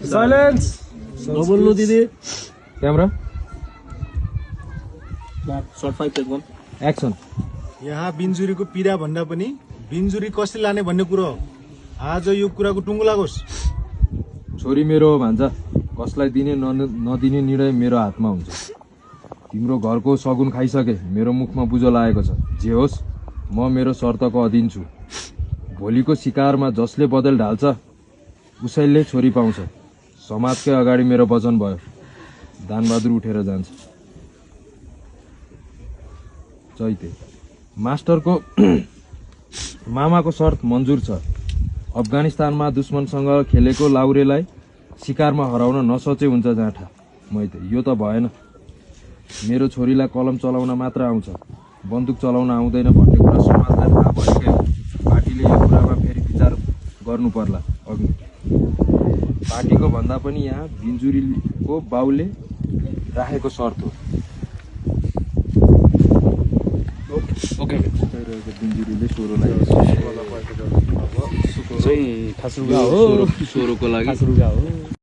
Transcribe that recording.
Silence नबोल्नु दिदी camera short 5 take 1 action यहाँ बिन्जुरीको पीडा भन्दा पनि बिन्जुरी कसले लाने भन्ने कुरो हो। आज यो कुराको टुङ्गो लागोस्। छोरी मेरो हो भान्जा, कसलाई दिने नदिने निर्णय मेरो हातमा हुन्छ। तिम्रो घरको सगुन खाइसके, मेरो मुखमा बुझो लागेको छ। जे होस्, म मेरो शर्तको अधीन छु। भोलिको शिकारमा जसले बदल ढाल्छ उसैले छोरी पाउँछ। समाजकै अगाडि मेरो वचन भयो। दानबहादुर उठेर जान्छ। चैते मास्टरको मामाको शर्त मन्जुर छ। अफगानिस्तानमा दुश्मनसँग खेलेको लाउरेलाई शिकारमा हराउन नसोचे हुन्छ जाँठा। मैते यो त भएन। मेरो छोरीलाई कलम चलाउन मात्र आउँछ, बन्दुक चलाउन आउँदैन भन्ने कुरा समाजलाई थाहा भएकै हो। पार्टीले यो कुरामा फेरि विचार गर्नु पर्ला। अघि पार्टीको भन्दा पनि यहाँ बिन्जुरीको बाउले राखेको शर्त हो। ओके बिन्जुरीले सोरोलाई चाहिँ खासरुगा हो सोरोको लागि खासरुगा हो